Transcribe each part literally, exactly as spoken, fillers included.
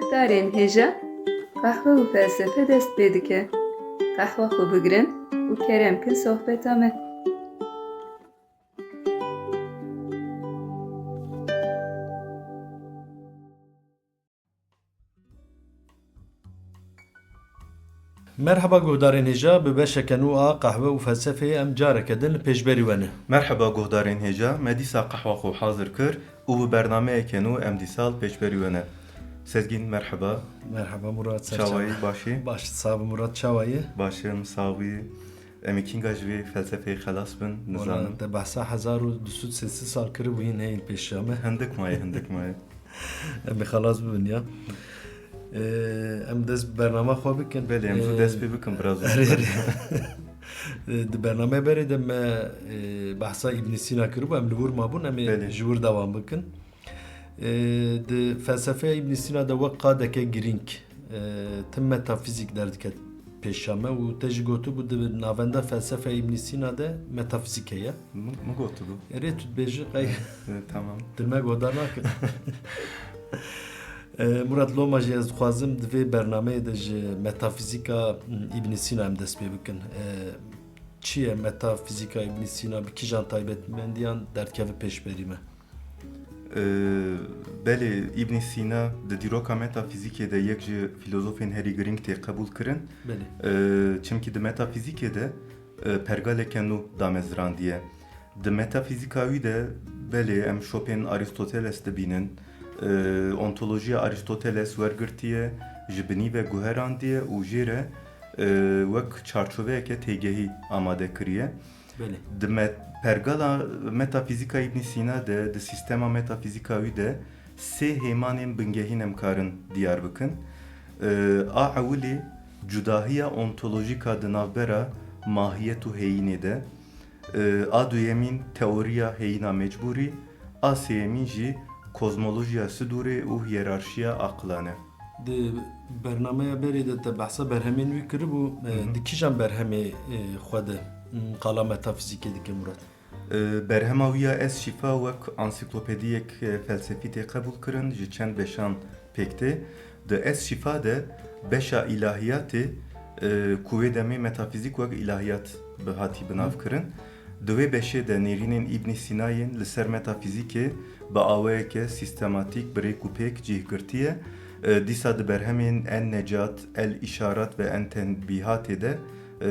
Guhdarên hêja, qehwe û felsefe dest pê dike. Qehwa xwe bigirin û kerem kin sohbeta me. Merheba guhdarên hêja, bi beşeke nû a qehwe û felsefeyê em careke din li pêşberî we ne. Merheba guhdarên hêja, me dîsa qehwa xwe hazir kir û bi bernameyeke nû em dîsa li pêşberî we ne. Sezgîn, merheba. Merheba Murat, ser Çawayî, çawa? Başî? Baş, sax bî Murat, çawayî? Baş im, sax bî. Em ê kînga ji vê felsefeyê xelas bin, nizanim. Wala, te behsa hezar û du sed sê sed sal kiribû, hîn heyî li pêşiya me. Hindik maye, hindik maye. Em ê xelas bibin ya. Ee, em dest bi bernama xwe bikin. Belê, em zû Ee, dest pê bikin, biraz zû. Erê, erê. Ee, di bernameyê berê de me, e, behsa Îbn Sîna kiribû, em li wir mabûn, em ê Belê. ji wir dewam bikin. Ee, di felsefeya Îbn Sîna de wek qadeke girîng, e, tim metafîzîk derdiket pêşa me û te jî gotibû di navenda felsefeya Îbn Sîna de metafîzîk heye. Min, min gotibû. Erê, tu dibêjî qey E, e, tamam. Dil me guhdar nake. E, Murat, loma jî ez dixwazim di vê bernameyê de ji metafîzîka, m, Îbn Sîna em dest pê bikin. E, çi ye metafîzîka Îbn Sîna? Bi kîjan taybetmendiyan derdikeve pêşberî me? E, belê, Îbn Sîna di dîroka metafîzîkê de yek ji fîlozofên herî girîng tê qebûl kirin. Belê. E, çimkî di metafîzîkê de, e, pergaleke nû damezrandiye. Di metafîzîka wî de, belê, em şopên Aristoteles dibînin. E, ontolojiya Aristoteles wergirtiye, ji binî ve guherandiye û jê re, e, wek çarçoveyeke têgehî amade kiriye. Belê. Di me-, pergala metafîzîka Îbn Sîna de, di sîstema metafîzîka wî de sê hêmanên bingehîn em karin diyar bikin. E, a ewilî cudahiya ontolojîk a di navbera mahiyet û heyînê de. E, a duyemîn teoriya heyîna mecbûrî, a sêyemîn jî kozmolojiya sidûrê û hiyerarşiya aqilan e. Di bernameya berê de te behsa berhemên wî kiribû, e, Hı hı. di kîjan berhemê, e, xwe de, m, qala metafîzîkê dike, Murat? E, berhema wî ya Ez Şifa wek ansîklopediyek, e, felsefî tê qebûl kirin, ji çend beşan pêk tê. Di Ez Şifa de beşa îlahiyatê, e, ku wê demê metafîzîk wek îlahiyat bi hatî bi nav Hı. kirin, di wê beşê de nêrînên Îbn Sînayên li ser metafîzîkê bi awayeke sîstematîk bi rêk û pêk cih girtiye. E, dîsa di berhemên En Necat, El Îşarat ve En Tenbîhatê de, e,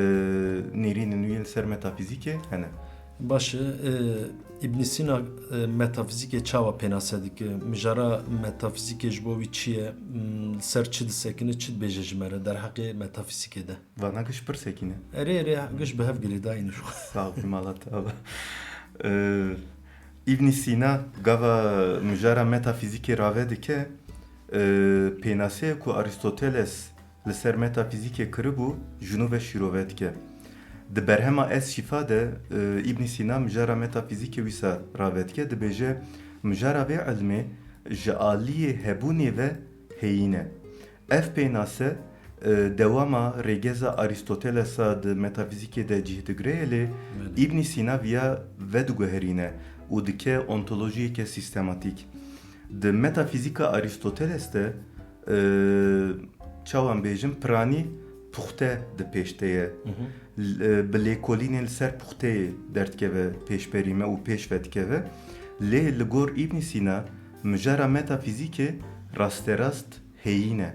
nêrînên wî yên li ser metafîzîkê hene. Baş e, e, Îbn Sîna, e, metafîzîkê çawa pênase dike? Mijara metafîzîkê ji bo wî çi ye? M, li ser çi disekine, çi dibêje ji me re derheqê metafîzîkê de? Vana giş pirsekî ne. Erê, erê, giş bi hev girêdayî ne ji xwe. Sax bî, mala te ava. Ee, Îbn Sîna gava mijara metafîzîkê rave dike, ee, pênaseyê ku Aristoteles li ser metafîzîkê kiribû, ji nû ve şîrove dike. Di berhema Ez Şifa de, ee, Îbn Sîna mijara metafîzîkê wisa rave dike, dibêje, mijara vê ilmê ji aliyê hebûnê ve heyîn e. Ev pênase, e, dewama rêgeza Arîstotelesa di metafîzîkê de cih digire, lê Belê. Îbn Sîna viya vediguherîne û dike ontolojiyeke sîstematîk. Di metafîzîka Arîstoteles de, e, çawa em bêjin, piranî puxte di pêş de ye. Hı hı. L-, e, bi lêkolînên li ser puxteyê derdikeve pêşberî me û pêş ve dikeve. Lê li gor Îbn Sîna, mijara metafîzîkê rasterast heyîn e.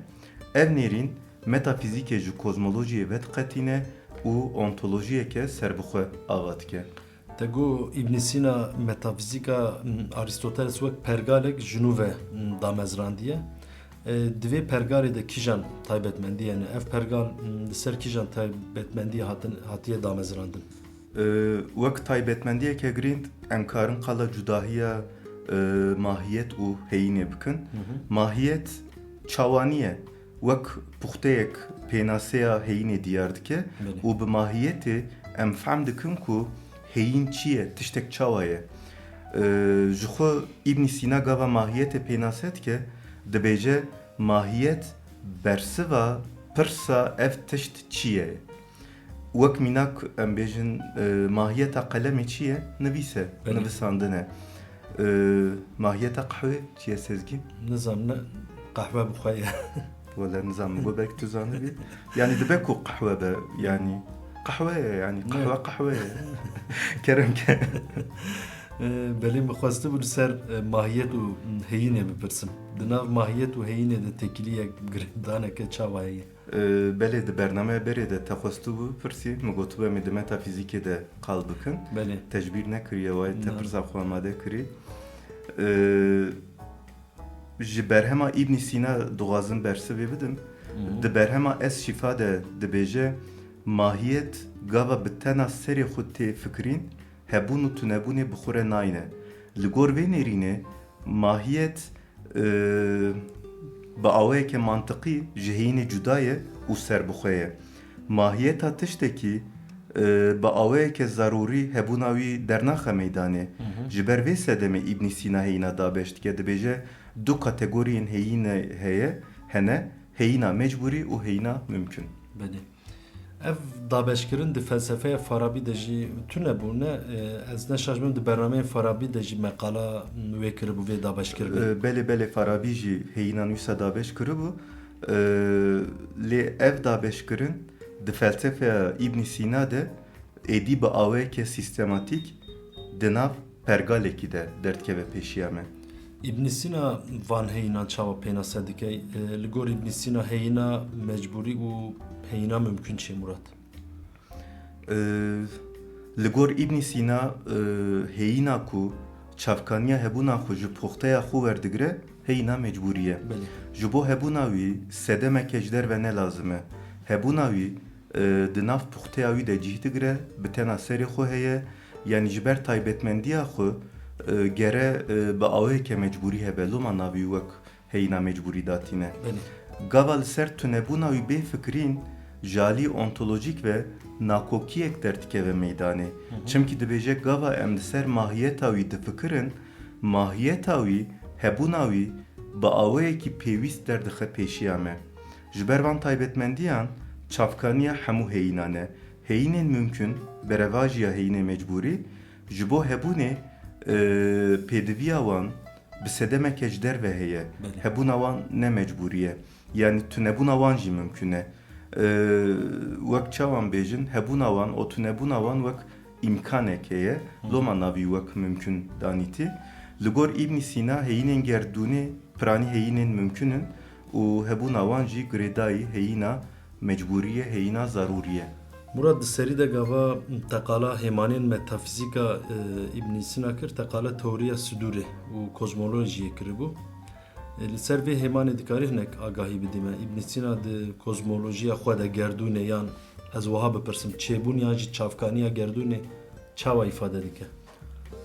Ev nêrîn metafîzîkê ji kozmolojiyê vediqetîne û ontolojiyeke serbixwe ava dike. Te got Îbn Sîna metafîzîka, m, Arîstoteles wek pergalek ji nû ve, m, damezrandiye. E, di vê pergalê de kîjan taybetmendî, yani ev pergal, m, li ser kîjan taybetmendî hatin, hatiye damezrandin? E, wek taybetmendiyeke girîng em karin qala cudahiya, e, mahiyet û heyînê bikin. Hı hı. Mahiyet çawanî ye, wek puxteyek pênaseya heyînê diyar dike Belê. Û bi mahiyetê em fehm dikin ku heyîn çi ye, tiştek çawa ye. E, ji xwe Îbn Sîna gava mahiyetê pênase dike, dibêje, mahiyet bersiva pirsa ev tişt çi ye? Wek mînak em bêjin, e, mahiyeta qelemê çi ye? Nivîs e, Belê. Nivisandin e. E, mahiyeta qehwê çi ye, Sezgîn? Nizam, ne, Qehwe bi xwe ye. Wele nizam, min got belkî tu zanibî. Yanî dibe ku qehwe be, yanî qehwe ye, yanî qehwe qehwe ye. Kerem ke. E, Belê, min xwestibû li ser e, mahiyet û heyînê bipirsim. Di nav mahiyet û heyînê de têkiliyek, girêdaneke çawa heye? E, Belê, di bernameya berê de te xwestibû bipirsî, min gotibû em ê di metafîzîkê de qal bikin. Belê. Te ji bîr nekiriye, wayê te pirsa xwe amade kirî. E, Ji berhema Îbnî Sîna dixwazim bersivê bidim. Di berhema Ez Şîfa de dibêje, mahiyet gava bi tena serê xwe tê fikirîn, hebûn û tunebûnê bi xwe re nayne. Li gor vê nêrînê, mahiyet, e, bi awayeke mantiqî ji heyînê cuda ye û serbixwe ye. Mahiyeta tiştekî, e, bi awayeke zarûrî hebûna wî dernaxe meydanê. Ji ber vê sedemê Îbnî Sîna heyîna dabeş dike, dibêje, du kategoriyên heyînê heye, hene, heyîna mecbûrî û heyîna mimkun. Belê. Ev dabeşkirin di felsefeya Farabî de jî tune bûne. E, ez ne şaş bim, di bernameyên Farabî de jî meqala wê kiribû vê dabeşkirinê. E, belê, belê, Farabî jî heyîna nûsa dabeş kiribû. E, lê ev dabeşkirin di felsefeya Îbnî Sîna de êdî bi awayeke sîstematîk di nav pergalekî de derdikeve pêşiya me. Îbnî Sîna van heyînan çawa pênase dike? E, li gor Îbnî Sîna heyîna mecbûrî û heyîna mimkun çi ye, Murat? E, Li gor Îbnî Sîna, e, heyîna ku çavkaniya hebûna xwe ji puxteya xwe werdigire, heyîna mecbûrî ye. Belê. Ji bo hebûna wî sedemeke ji derve ne lazim e. Hebûna wî, e, di nav puxteya wî de cih digire, bi tena serê xwe heye, yanî ji ber taybetmendiya xwe, e, gere, e, bi awayeke mecbûrî hebe, loma navî wek heyîna mecbûrî datîne. Belê. Gava li ser tunebûna wî bê fikirîn, ji alî ontolojîk ve nakokiyek derdikeve meydanê. Çimkî dibêje gava em li ser mahiyeta wî difikirin, mahiyeta wî, hebûna wî bi awayekî pêwîst derdixe pêşiya me. Ji ber van taybetmendiyan çavkaniya hemû heyînan e. Heyînên mimkun, berevajiya heyînê mecbûrî, ji bo hebûnê, e, pêdiviya wan bi sedemeke ji derve heye. Belê. Hebûna wan ne mecbûrî ye. Yanî tunebûna wan jî mimkun e. E, Wek çawa em bêjin, hebûna wan, o tunebûna wan wek îmkaneke ye, loma navî wek mimkun danîtî. Li gor Îbnî Sîna heyînên gerdûnê piranî heyînên mimkun in û hebûna wan jî girêdayî heyîna mecbûrî ye, heyîna zarûrî ye. Murat, di serî de gava teqala hêmanên metafîzîka, e, Îbnî Sîna kir, teqala teoriya sidûrê û kozmolojiyê kiribû. E, li ser vê hêmanê dikarî hinek agahî bidî me? Îbnî Sîna di kozmolojiya xwe de gerdûnê, yan ez wiha bipirsim, çêbûn yan jî çavkaniya gerdûnê çawa îfade dike?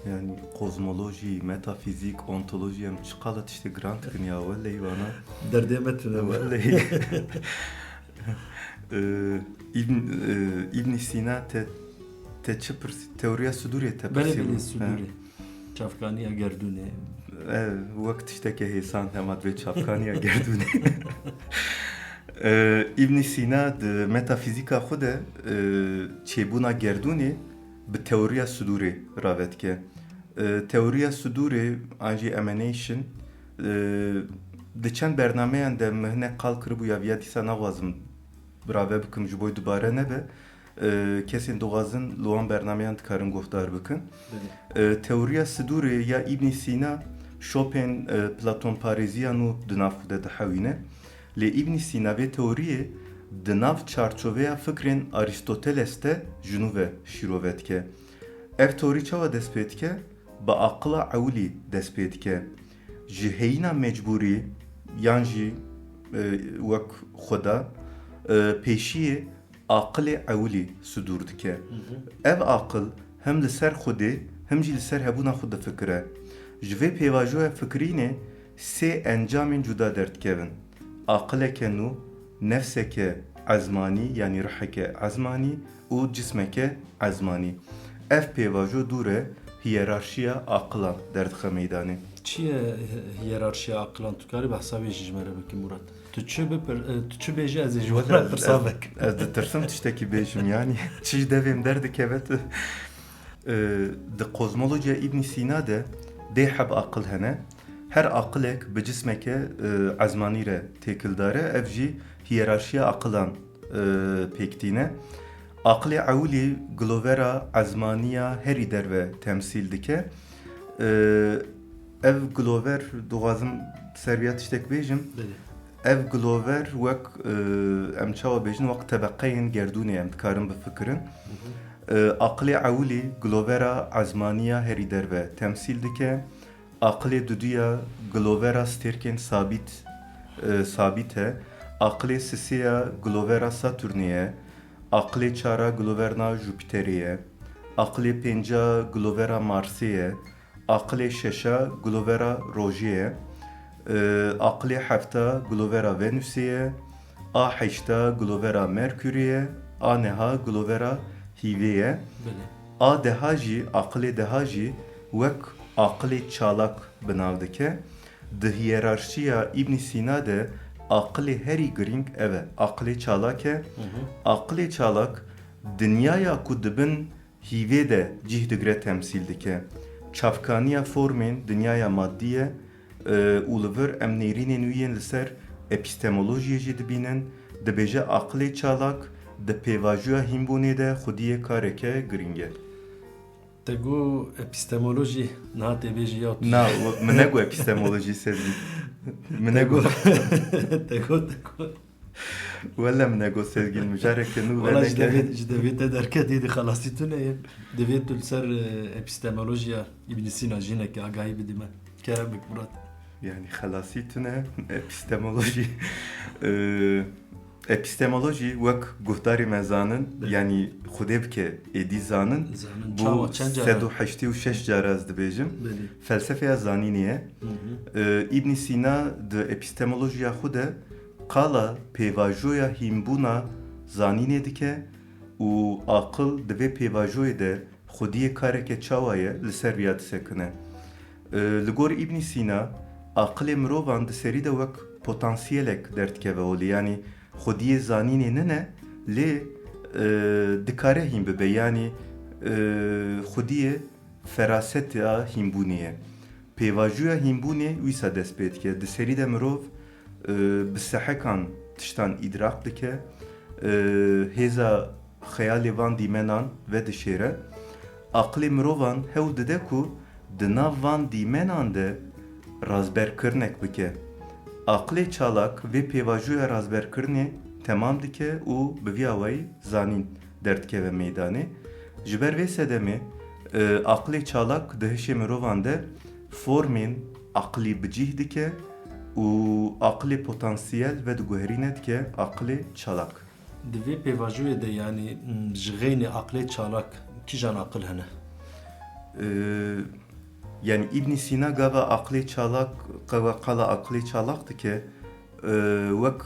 Yanî kozmolojî, metafîzîk, ontolojî, em çi qala tiştê giran dikin ya, welehî vana. Derdê me tune bû. Welehî. Ee, Îbn, e, Îbnî Sîna te, te çi pirsî? Teoriya sidûrê te Belê, pirsî belê, bû. Sidûrê. Çavkaniya gerdûnê. Ev wek tişteke hêsan hema divê çavkaniya gerdûnê. Ee, Îbnî Sîna di metafîzîka xwe de, e, çêbûna gerdûnê bi teoriya sidûrê rave dike. E, teoriya sidûrê, an jî emanation, e, di çend bernameyan de min hinek qal kiribû ya viya dîsa naxwazim rave bikim ji bo dubare nebe. E, kesên dixwazin li wan bernameyan dikarin guhdar bikin. Belê. E, teoriya sidûrê ya Îbnî Sîna şopên, e, Platonparêziya nû di nav xwe de dihewîne. Lê Îbnî Sîna vê teoriyê di nav çarçoveya fikrên Arîstoteles de ji nû ve şîrove dike. Ev teorî çawa dest pê dike? Bi aqila ewilî dest pê dike. Ji heyîna mecbûrî yan jî, e, wek Xweda, e, pêşiyê aqilê ewilî sidûr dike. Ev aqil hem li ser Xwedê hem jî li ser hebûna xwe difikire. Ji vê pêvajoya fikirînê sê encamên cuda derdikevin. Aqileke nû, nefseke ezmanî, yanî riheke ezmanî û cismeke ezmanî. Ev pêvajo dû re hiyerarşiya aqilan derdixe meydanê. Çi ye hi-, hiyerarşiya aqilan? Tu karî behsa wê jî ji me re bikî, Murat? Tu çi bipir-, e, tu çi bêjî, ez ê ji we re pirsa vekim. Ez ditirsim tiştekî bêjim, yanî çi ji devê min derdikeve tu. E, Di kozmolojiya Îbnî Sîna de dê heb aqil hene. Her aqilek bi cismeke, e, ezmanî re têkildar e, ev jî hiyerarşiya aqilan, e, pêk tîne. Aqilê ewilî gilovera ezmaniya herî derve temsîl dike. E, ev gilover, dixwazim ser viya tiştek bêjim. Belê. Ev gilover wek, e, em çawa bêjin, wek tebeqeyên gerdûnê em dikarin bifikirin. Hı hı. E, aqilê ewilî gilovera ezmaniya herî derve temsîl dike. Aqilê duduya gilovera stêrkên sabît, e, sabît e. Aqilê sisiya gilovera Saturnê ye. Aqilê çara giloverna Jupiterê ye. Aqilê pênca gilovera Marsê ye. Aqilê şeşa gilovera Rojê ye. E, aqilê hefta gilovera Venusê ye. A heşta gilovera Merkûrê ye. A neha gilovera Hîvê ye. Belê. A deha jî, aqilê deha jî wek aqilê çalak bi nav dike. Di hiyerarşiya Îbnî Sîna de aqilê herî girîng ev e. Aqilê çalak e. Hı hı. Aqilê çalak dinyaya ku di bin hîvê de cih digire temsîl dike. Çavkaniya formên dinyaya maddî ye, e, û li vir em nêrînên wî yên li ser epistemolojiyê jî dibînin, dibêje aqilê çalak di pêvajoya hînbûnê de xwediyê kareke girîng e. Te got epistemolojî, niha tê bêjî ya tu. Na, min negot epistemolojî, Sezgîn. Min negot. Te got, te got. Wele min negot, Sezgîn, mijareke nû. Wala ji veneke devê, ji devê te derketî, di xelasî tune ye. Divê tu li ser, e, epistemolojiya Îbn Sîna jîneke agahî bidî me. Kerem bik Murat. Yani xelasî tune, epistemolojî. E, epistemolojî wek guhdarê me zanin, belê, yani Xwedê bike êdî zanin. Zanin. Bu çawa, çend cara? Sed û heştê û şeş cara ez dibêjim. Belê. Felsefeya zanînê ye. Hı hı. E, Îbn Sîna di epistemolojiya xwe de qala pêvajoya hînbûna zanînê dike û aqil di vê pêvajoyê de xwediyê kareke çawa ye, li ser viya disekine. E, li gor Îbnî Sîna, aqilê mirovan di serî de wek potansiyelek derdikeve holê, yanî xwediyê zanînê nine, lê, e, dikare hîn bibe, yanî, e, xwediyê feraseta hînbûnê ye. Pêvajoya hînbûnê wîsa dest pê dike. Di serî de mirov, e, bi sehekan tiştan îdrak dike, e, hêza xeyalê van dîmenan vedişêre. Aqilê mirovan hewl dide ku di nav van dîmenan de razberkirinek bike. Aqilê çalak vê pêvajoya razberkirinê temam dike û bi vî awayî zanîn derdikeve meydanê. Ji ber vê sedemê, e, aqilê çalak di hişê mirovan de formên aqilî bi cih dike û aqilê potansiyel vediguherîne dike aqilê çalak. Di vê pêvajoyê de, yanî, m, ji xeynê aqilê çalak kîjan aqil hene? E, yanî Îbnî Sîna gava aqilê çalak, gava qala aqilê çalak dike, e, wek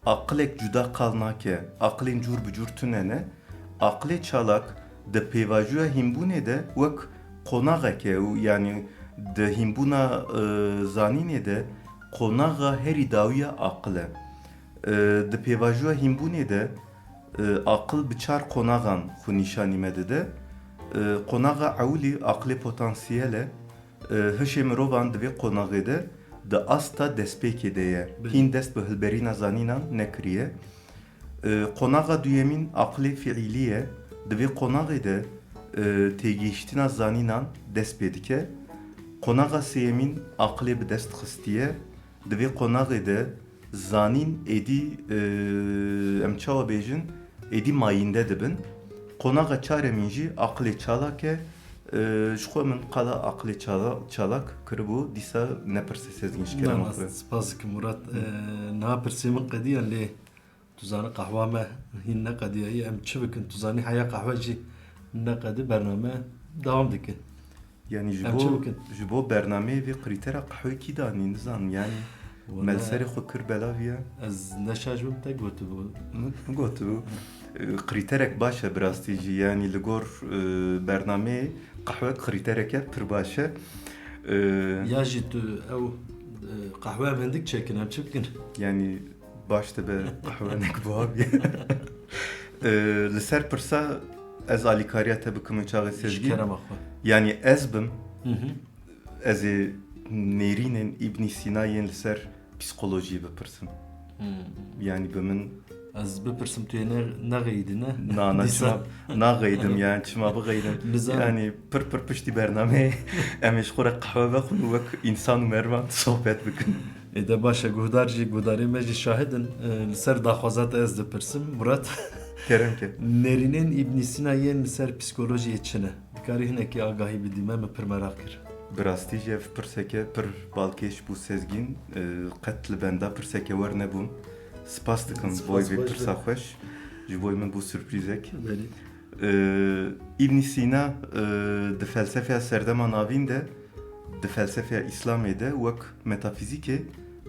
aqilek cuda qal nake, aqilên cûr bi cûr tune ne. Aqilê çalak di pêvajoya hînbûnê de wek qonaxek e û, yanî, di hînbûna, e, zanînê de qonaxa herî dawiya aqil e. E, di pêvajoya hînbûnê de, e, aqil bi çar qonaxan xwe nîşanî me dide. E, qonaxa ewilî aqilê potansiyel e. E, hişê mirovan di vê qonaxê de di asta destpêkê de ye. Belê. Hîn dest bi hilberîna zanînan nekiriye. E, qonaxa duyemîn aqilê fiîlî ye. Di vê qonaxê de, e, têgihiştina zanînan dest pê dike. Qonaxa sêyemîn aqilê bi dest xistiye. Di vê qonaxê de zanîn êdî, e, em çawa bêjin, êdî mayînde dibin. Qonaxa çaremîn jî aqilê çalak e. E, ji xwe min qala aqilê çala-, çalak kiribû, dîsa nepirsê Sezgîn ji kerema xwe. Na, na, spas dikim Murat. Hı. E, niha pirsê min qediya lê tu zanî qehwa me hîn neqediyayî. Em çi bikin? Tu zanî heya qehwe jî neqedî, bername dewam dike. Yanî ji bo, ji bo bernameyê vê krîtera qehwê kî danî, nizanim, yanî me li serê xwe kir belav ya. Ez ne şaş bim, te gotibû. Min, min gotibû. E, krîterek baş e bi rastî jî, yanî li gor, e, bernameyê qehwe krîtereke pir baş e. E, ya jî tu ew, e, qehwe em hindik çêkin, em çi bikin? Yanî baş dibe qehwenek bi wa bî. E, li ser pirsa ez alîkariya te bikim çaxê Sezgî. Ji kerema xwe. Yanî ez bim, hı hı, ez ê nêrînên Îbnî Sîna yên li ser psîkolojiyê bipirsim. Hmm. Yanî bi min Ez bipirsim tu yê ne, nexeyîdî ne? Na, na, Dîsa- çima naxeydim yani, çima bixeydim. Bizan- Yani pir pir piştî bernameyê em ê ji xwe re qehwe vexwin û wek însan û mervan sohbet bikin. Ê de baş e, guhdar jî, guhdarê me jî şahid in. E, li ser daxwaza te ez dipirsim, Murat. Kerem ke. Nêrînên Îbnî Sîna yên li ser psîkolojiyê çi ne? Dikarî hinekî agahî bidî me, min pir meraq kir. Bi rastî jî ev pirseke pir balkêş bû Sezgîn. E, qet li benda pirseke wer nebûm. Spas dikim Spas, boy vê baş pirsa be. Xweş. Ji boy min bû surprîzek. Belê. Ee, Îbnî Sîna, e, di felsefeya serdema navîn de, di felsefeya Îslamê de wek metafîzîkê,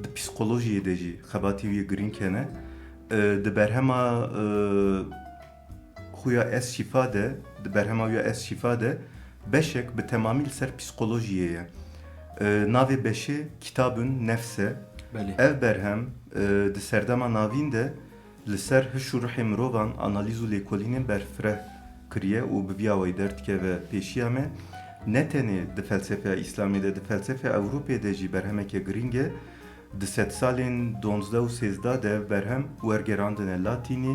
di psîkolojiyê de jî xebatê wî yê girîng hene. Ee, di berhema, e, xuya Ez Şîfa de, di berhema wî ya Ez Şîfa de beşek bi temamî li ser psîkolojiyê ye. Ee, navê beşê Kitabun Nefs e. Belê. Ev berhem, e, di serdema navîn de li ser hiş û ruhê mirovan analîz û lêkolînên berfireh kiriye û bi vî awayî derdikeve pêşiya me. Ne tenê di felsefeya Îslamê de, di felsefeya Ewropê de jî berhemeke girîng e. Di sedsalên duwazdeh û sêzdeh de ev berhem wergerandine latînî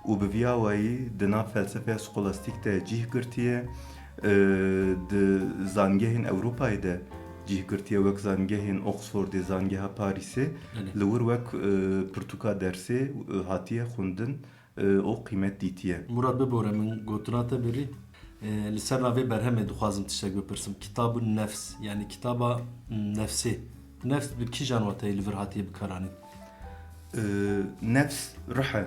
û bi vî awayî di nav felsefeya skolastîk de cîh girtiye. E, di zangehên Ewropayê de cîh girtiye, wek zangehên Oxfordê, zangeha Parîsê. Belê. Li wir wek, e, pirtûka dersê, e, hatiye xwendin, e, û qîmet dîtiye. Murat, bibore min gotina te birî. E, li ser navê berhemê dixwazim tiştek bipirsim. Kitabun Nefs, yani kitaba nefsê. Nefs bi kîjan wateyê li vir hatiye bikaranîn? E, nefs ruh e.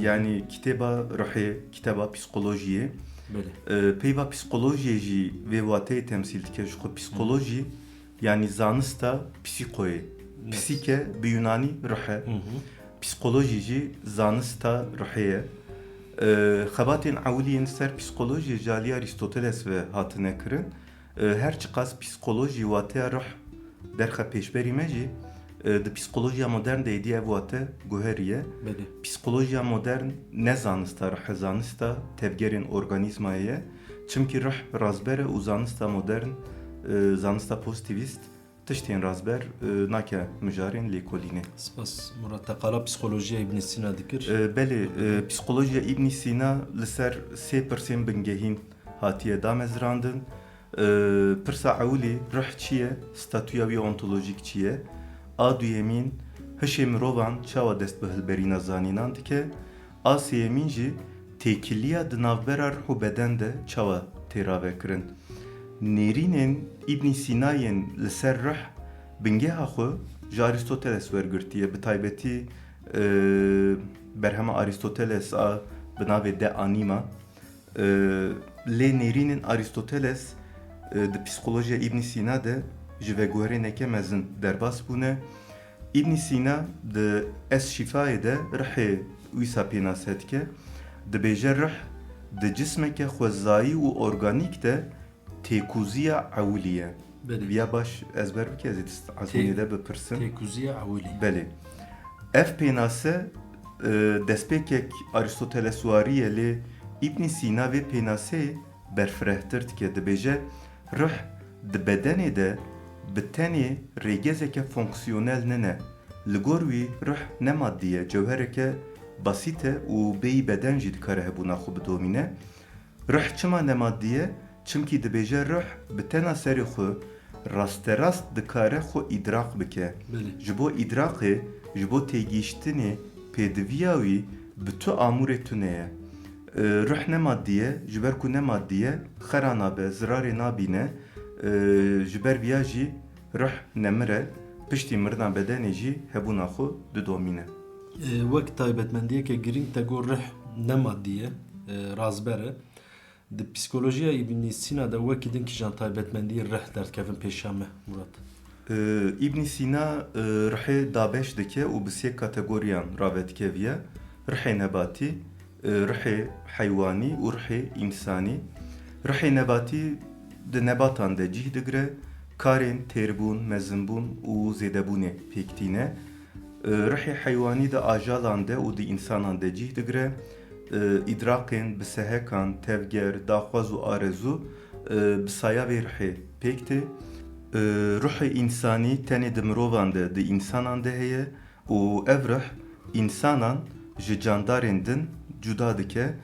Yani kitêba ruhê, kitêba psîkolojiyê. Belê. E, peyva psîkolojiyê jî vê wateyê temsîl dike ji xwe. Psîkolojî, yani zanista psîkoyê. Nefs. Psîke bi Yunanî ruh e. Hı hı. Psîkolojî jî zanista ruhê ye. E, xebatên ewilî yên ser psîkolojiyê ji alî Arîstoteles ve hatine kirin. E, her çiqas psîkolojî wateya ruh derxe pêşberî me jî, e, di psîkolojiya modern de êdî ev wate guheriye. Belê. Psîkolojiya modern ne zanista ruh e, zanista tevgerên organîzmayê ye. Çimkî ruh razber e û zanista modern, e, zanista pozîtîvîst tiştên razber, e, nake mijarên lêkolînê. Spas Murat, te qala psîkolojiya Îbnî Sîna dikir. E, belê, e, psîkolojiya Îbnî Sîna li ser sê pirsên bingehîn hatiye damezrandin. E, pirsa ewilî, ruh çi ye? Statûya wî ontolojîk çi ye? A duyemîn, hişê mirovan çawa dest bi hilberîna zanînan dike? A sêyemîn jî, têkiliya di navbera ruh û beden de çawa tê ravekirin? Nêrînên Îbnî Sîna yên li ser ruh bingeha xwe ji Arîstoteles wergirtiye, bi taybetî, e, berhema Arîstoteles a bi navê De Anima. E, lê nêrînên Arîstoteles, e, di psîkolojiya Îbnî Sîna de ji veguherêneke mezin derbas bûne. Îbnî Sîna di Ez Şîfayê de ruhê wîsa pênase dike. Dibêje ruh di cismeke xwezayî û organîk de têkûziya ewilî ye. Belê. Viya baş ezber bike, ez ê dist ezmûnê de bipirsim. Têkûziya ewilî. Belê. Ev pênase, e, destpêkek Arîstoteleswarî ye, lê Îbnî Sîna vê pênaseyê berfirehtir dike. Dibêje, ruh di bedenê de bi tenê rêgezeke fonksiyonel nine. Li gor wî ruh ne maddî ye, cewhereke basît e û bêyî beden jî dikare hebûna xwe bidomîne. Ruh çima ne maddî ye? Çimkî dibêje ruh bi tena serê xwe rasterast dikare xwe îdraq bike. Belê. Ji bo îdraqê, ji bo têgihiştinê, pêdiviya wî bi tu amûrê tune ye. E, ruh ne maddî ye, ji ber ku ne maddî ye, xera nabe, zirarê nabîne, e, ji ber viya jî ruh nemir e, piştî mirina bedenê jî hebûna xwe didomîne. E, wek taybetmendiyeke girîng te got ruh ne maddî ye, e, razber e. Di psîkolojiya Îbnî Sîna de wekî din kîjan taybetmendiyê ruh derdikevin pêşiya me, Murat? E, Îbnî Sîna, e, ruhê dabeş dike û bi sê kategoriyan ravedikeviye. Ruhê nebatî, e, ruhê heywanî û ruhê însanî. Ruhê nebatî di nebatan de cîh digire, karên têrbûn, mezinbûn û zêdebûnê pêk tîne. E, ruhê heywanî di ajalan de û di însanan de cîh digire. E, îdraqên bi sehekan, tevger, daxwaz û arezû, e, bi saya vê ruhê pêk tê. Ruhê însanî tenê di mirovan de, di însanan de heye û ev ruh însanan ji candarên din cuda dike.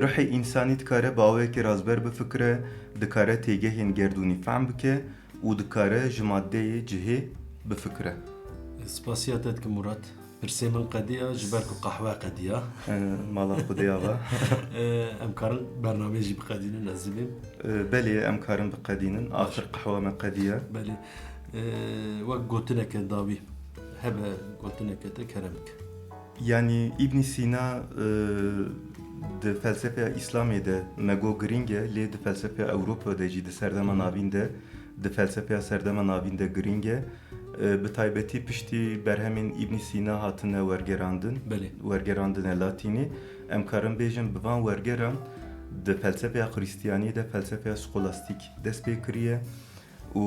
Ruhê însanî dikare bi awayekî razber bifikire, dikare têgehên gerdûnî fehm bike û dikare ji maddeyê cihê bifikire. Spasiya te dikim Murat. Pirsê min qediya, ji ber ku qehwe qediya. Mala Xwedê ava. Em karin bernameyê jî biqedînin, ez dibêm. Belê, em karin biqedînin. Baş. Axir qehwa me qediya. Belê. Wek gotineke dawî. Hebe gotineke te kerem bike. Yanî Îbnî Sîna, e, di felsefeya Îslamê de me got girîng e, lê di felsefeya Ewropa de jî di serdema navîn de, di felsefeya serdema navîn de girîng e. E, bi taybetî piştî berhemên Îbnî Sîna hatine wergerandin, Belê. wergerandine latînî. Em karin bêjin bi van wergeran di felsefeya Xristiyaniyê de felsefeya skolastîk dest pê kiriye û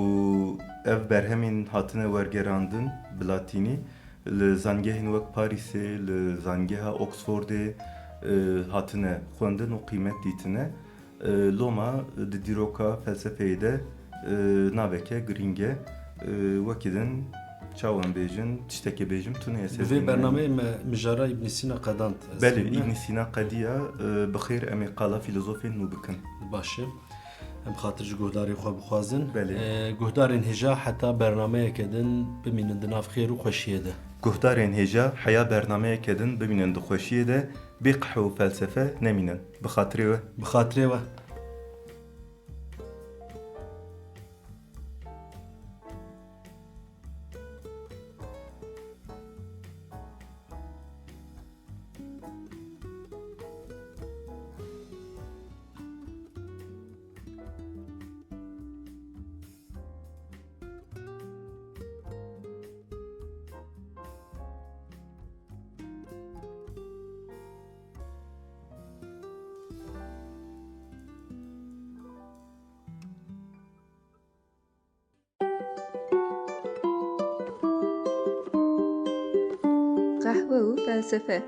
ev berhemên hatine wergerandin bi latînî li zangehên wek Parîsê, li zangeha Oxfordê, e, hatine xwendin û qîmet dîtine. E, loma di dîroka felsefeyê de, e, naveke girîng e. E, wekî din çawa em bêjin, tiştekê bêjim tune ye ser Bi vê zihna min. bernameyê me mijara Îbn Sîna qedand. Ez Belê, bînim. Îbn Sîna qediya, e, bi xêr em ê qala fîlozofên nû bikin. Baş e. Em xatir ji guhdarê xwe bixwazin. Belê. E, guhdarên hêja heta bernameyeke din bimînin di nav xêr û xweşiyê de. Guhdarên hêja heya bernameyeke din bimînin di xweşiyê de, bê qehwe û felsefe nemînin. Bi xatirê we. Bi xatirê we. Qehwe û felsefe.